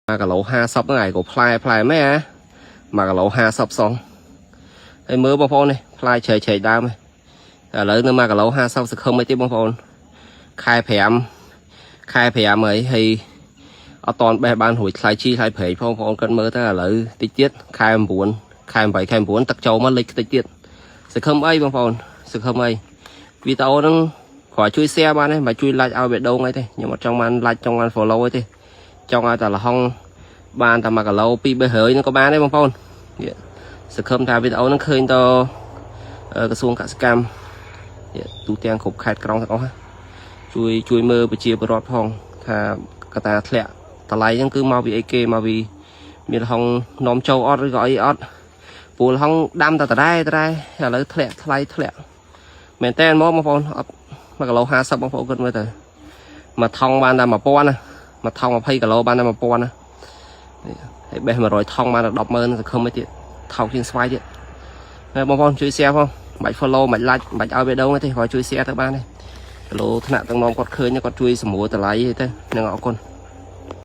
1គីឡូ50ហ្នឹងឯងក៏ផ្លែផ្លែមែនហ៎1គីឡូ50សងហើយមើលបងប្អូននេះផ្លែជ្រែកជ្រែកដើមឥឡូវនៅ1គីឡូ50សង្ឃឹមអីទេបងប្អូនខែ5ខែ5ហើយហើយអត់តន់បេះបានរួចថ្លៃជីថ្លៃប្រេងផងបងប្អូនគិតមើលទៅឥឡូវតិចទៀតខែ9ខែ8ខែ9ទឹកចូលមកលិចតិចទៀតសង្ឃឹមអីបងប្អូនសង្ឃឹមអីវីដេអូហ្នឹងគ្រាន់ជួយ share បានទេមិនជួយ like ឲ្យបេះដូងអីទេខ្ញុំអត់ចង់បាន like ចង់បាន follow អីទេចង់ឲ្យតែល្ហុងបានតែ1គីឡូ2បេះហើយហ្នឹងក៏បានដែរបងប្អូននេះសង្ឃឹមថាវីដេអូហ្នឹងឃើញតក្រសួងកសិកម្មនេះទូទាំងគ្រប់ខេត្តក្រុងទាំងអស់ណាជួយជួយមើលប្រជាពលរដ្ឋផងថាកតាធ្លាក់តម្លៃហ្នឹងគឺមកពីអីគេមកពីមានល្ហុងនាំចូលអត់ឬក៏អីអត់ព្រោះល្ហុងដាំតែតរ៉ែតរ៉ែឥឡូវធ្លាក់ថ្លៃធ្លាក់មែនតើមកបងប្អូនអត់1គីឡូ50បងប្អូនគិតមើលទៅមួយថងបានតែ1000ណាមួយថង20គីឡូបានតែ1000ណាហើយបេះ100ថងបានតែ100000សង្ឃឹមឯទៀតថោកជាងស្វាយទៀតហើយបងប្អូនជួយ share ផងមិនបាច់ follow មិនបាច់ like មិនបាច់ឲ្យបេះដូងទេគ្រាន់ជួយ share ទៅបានទេគីឡូថ្នាក់ទាំងនាំគាត់ឃើញគាត់ជួយសម្រួលតម្លៃទៅនឹងអរគុណ។